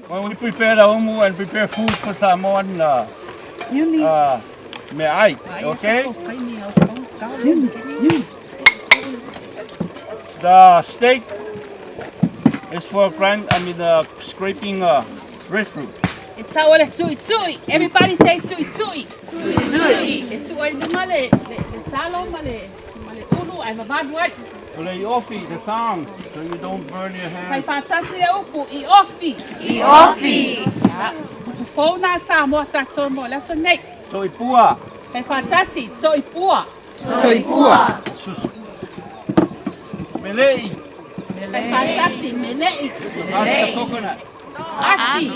When we prepare the umu and prepare food for Samoan me'ai, okay? The steak is for grind, I mean scraping breadfruit. E tau o le tui tui. Everybody say tui tui. Tui tui. E tui ai luma le, le, le talo ma le, ma le ulu ai vavanu ai. So you ofi the thongs so you don't burn your Fai hands. whātasi le upu i ofi. I ofi. Ia. Upu fou nā Samoa tātou mo le aso nei. To'ipua, Fai whātasi, toi pua. Toipua. sus melei, Fai whātasi, melei. that's the coconut. Asi.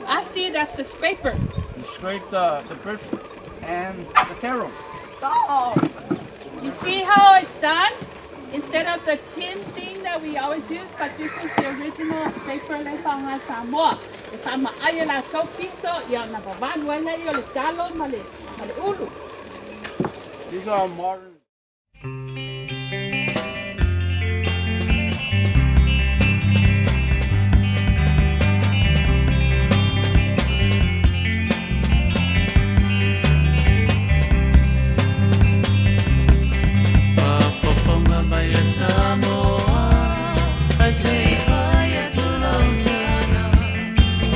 Asi, that's the scraper. You scrape the breadfruit and the taro. You see how it's done? Instead of the tin thing that we always use, but this was the original scraper le whanga Samoa. E whama ai la tau pito, ia na vavanu ai lei o le talo ma le, ma le ulu. These are modern. Mafofonga mai e Samoa, ai se i fai atu lau tala.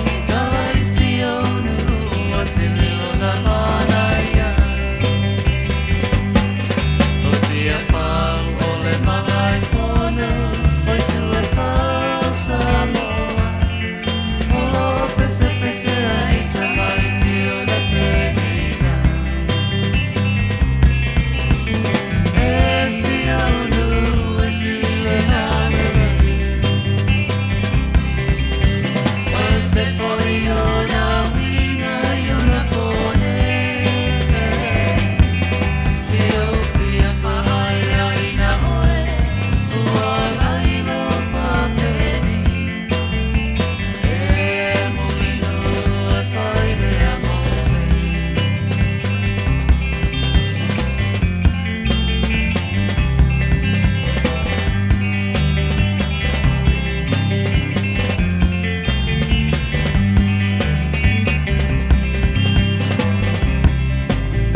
I tala i si au nuu, o se lilo na manaia. O tia whau o le malai fono, o tua whau Samoa. Olo o pese pese ai tamai tio le penina. E si au nuu, e si le lalele. O se foi ona wina i ona pone. Te au whia whaai ai na oe, ua lai no whapeni. E mulinu e whai lea Mose.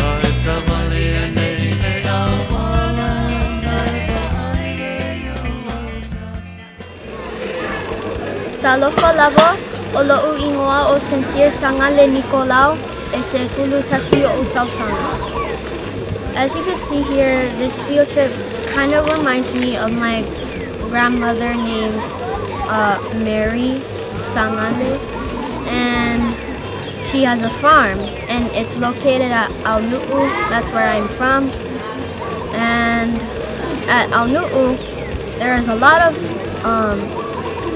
Ai sa wale nei le awala, mai ai le iau Talofa lava o lo'u ingoa o Sincere Sangale Nicolau e se fulu tasi o tausaga. As you can see here, this field trip kind of reminds me of my grandmother named Mary Sangale, and she has a farm, and it's located at Aunu'u. That's where I'm from. And at Aunu'u, there is a lot of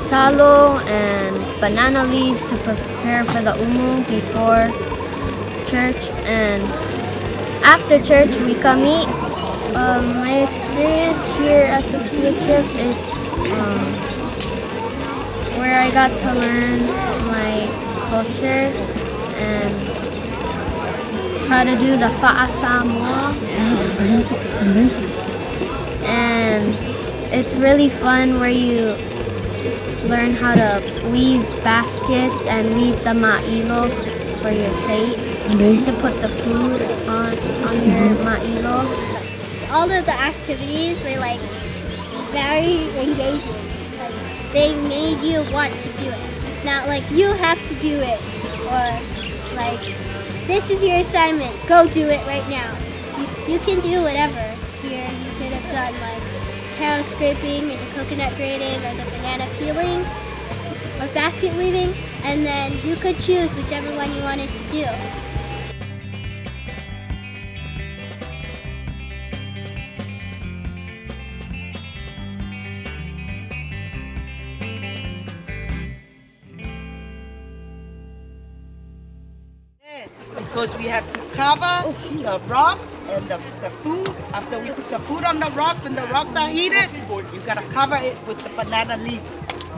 talo and banana leaves to prepare for the umu before church, and after church we come eat. My experience here at the field trip, it's where I got to learn my culture and how to do the fa'a Samoa. And it's really fun where you learn how to weave baskets and weave the ma'ilo for your plate to put the food on your ma'ilo. All of the activities were like very engaging. Like they made you want to do it. It's not like you have to do it or like this is your assignment, go do it right now. You can do whatever. Here you could have done like taro scraping or the coconut grating or the banana peeling or basket weaving, and then you could choose whichever one you wanted to do. Because we have to cover the rocks and the, the food. After we put the food on the rocks and the rocks are heated, you gotta cover it with the banana leaf.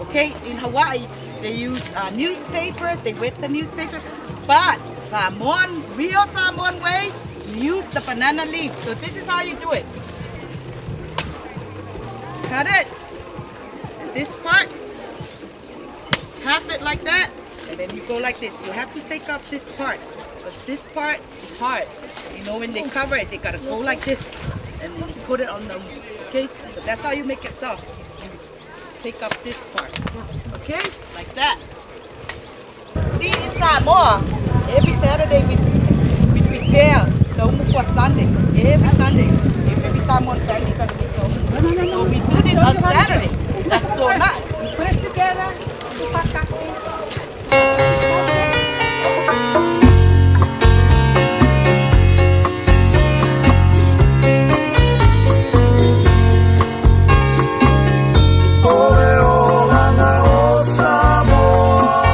Okay, in Hawaii, they use newspapers, they wet the newspaper, but Samoan, real Samoan way, you use the banana leaf. So this is how you do it. Cut it. And this part, half it like that, and then you go like this. You have to take off this part, because this part is hard. You know, when they cover it, they gotta go like this, and then you put it on the, okay? So that's how you make it soft. You take off this part, okay? Like that. See, in Samoa, every Saturday we, we prepare the umu for Sunday. 'Cause every Sunday, if every Samoan family gonna eat the umu. So we do this on Saturday. That's so not. Put it together. O le olaga o Samoa.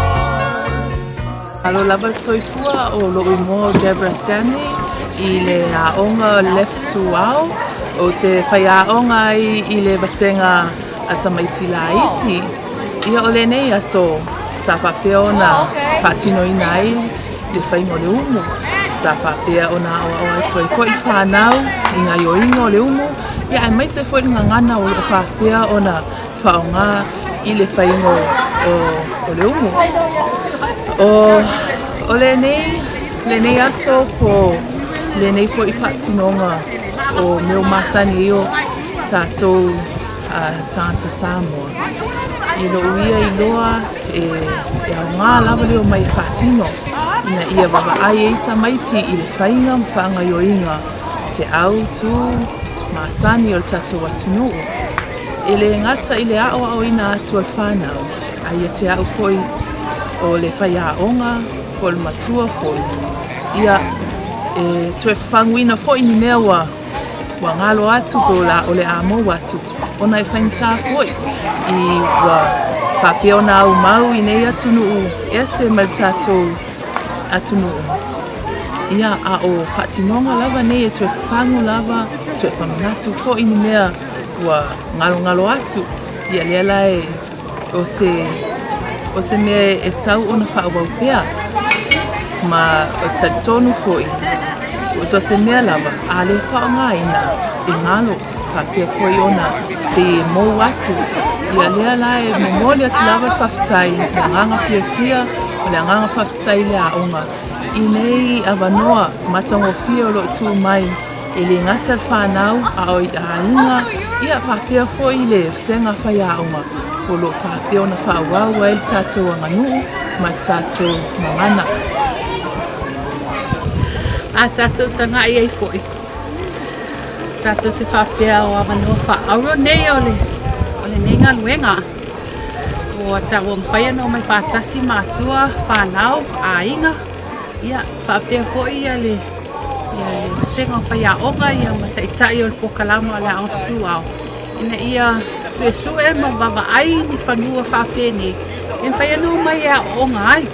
Malo lava le soifua o lo'u igoa o Deborah Stanley i le aoga Lefutuao ou te faiaoga ai i le vasega a tamaiti laiti. Ia o lenei aso sa faapea ona faatinoina ai le faiga o le umu. Sa faapea ona aoao atu ai foi le fanau i gaoioiga o le umu, ia aemaise foi le gagana o lo o faapea ona faaaoga i le faiga o, o le umu. O, o lenei, lenei aso po lenei foi faatinoga o mea o masani ai o tatou tagata Samoa. I lo'u ia iloa e, e aogā lava le omai e faatino ina ia vaavaai ai tamaiti i le faiga ma faagaoioiga feau, tū, masani o le tatou atunuu. E le gata i le aoaoina atu o le fanau, a ia te au foi o le faiaoga po o le matua foi, ia e toe fafaguina foi ni mea ua ua galo atu po o le a mou atu ona e faigata foi i ua faapea ona aumau i nei atunuu ese mai le tatou atunuu. Ia, a o faatinoga lava nei e toe fafagu lava, toe faamanatu foi ni mea ua galogalo atu. Ia lea la e o se, o se mea e tau ona faaauau pea. Ma e talitonu foi, so o se mea lava, a le faaaogaina e galo, faapea foi ona pei e mou atu. Ia lea la e momoli atu lava le faafetai, le agaga fiafia, o le agaga faafetai i le aoga i nei avanoa matagofie o lo o tuu mai e le gata le fanau a o i aiga, ia faapea foi le vasega faiaoga o lo o faapea ona faaauau ai le tatou aganuu ma le tatou gagana. A tatou taga'i ai foi, tatou te faapea o avanoa faaauro nei o le o lenei galuega. Ua ta ua mafai ona omai faatasi matua, fanau, aiga, ia faapea foi ia le ia le vasega o faiaoga ia ma taitai o le polokalama o le Aoga Fetuao ina ia suesue ma vaavaai ni fanua faapenei e mafai ona omai e aooga ai.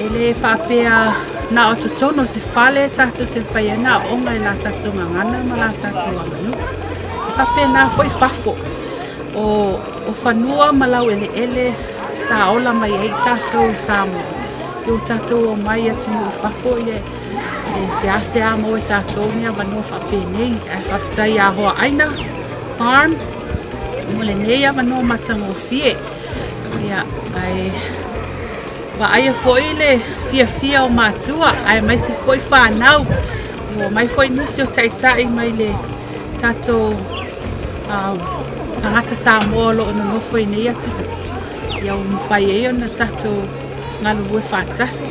E le faapea na o totonu o se fale tatou te mafai ai ona aooga i la tatou gagana ma la tatou aganuu. E faapena foi fafo o, o fanua ma laueleele sa ola mai ai tatou i Samoa. I o tatou omai i atunuu i fafo ia e seasea maua e tatou ni avanoa faapenei. Ae faafetai iā Hoaaina Farm mo lenei avanoa matagofie. Ia, ae vaaia foi le fiafia o matua aemaise foi fanau. Ua omai foi nisi o taitai mai le tatou tagata Samoa o lo o nonofo i nei atunuu. Ia ua mafai ai ona tatou galulue faatasi.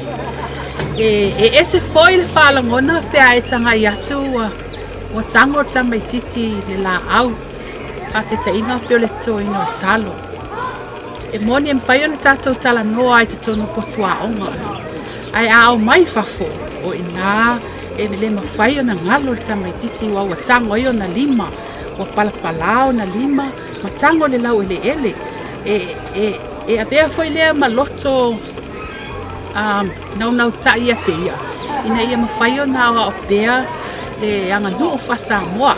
E, e ese foi le faalogona pe a e tagai atu ua, ua tago le tamaititi i le laau. Faataitaiga pei o le totoina o talo. E moni e mafai ona tatou talanoa ai i totonu o potu aoga, ae a omai i fafo, o i ina e le mafai ona galo le tamaititi aua ua tago ai ona lima, ua palapala ona lima ma tago le laueleele. E, e, e avea foi lea ma loto Naunautaʻi ia te ia, ina ia mafai ona aoao pea le aganuu faa-Samoa.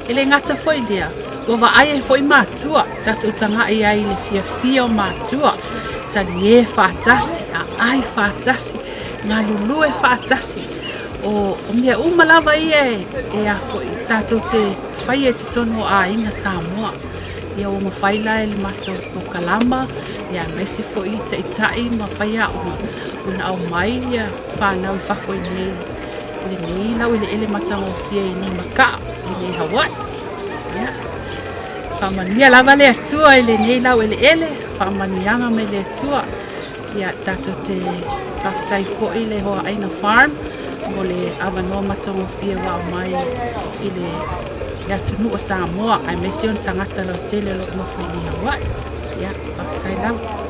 E le gata foi i lea, ua vaai ai foi matua, tatou tagaʻi ai i le fiafia o matua, taliē faatasi, aai faatasi, galulue faatasi. O mea uma lava ia e a foi tatou te faia i totonu o aiga Samoa. Ia ua mafai la e le matou polokalama, ia aemaise foi taitai ma faiaoga ona aumai ia fanau i fafo i nei i lenei laueleele matagofie i nei Maka'a i nei Hawaii. Ia, faamanuia lava le Atua i lenei laueleele, faamanuiaga mai le Atua. Ia, tatou te faafetai foi i le Hoaina Farm mo le avanoa matagofie ua aumai i le atunuu o Samoa aemaise ona tagata lautele o lo o nofo i nei Hawaii. Ia, faafetai lava.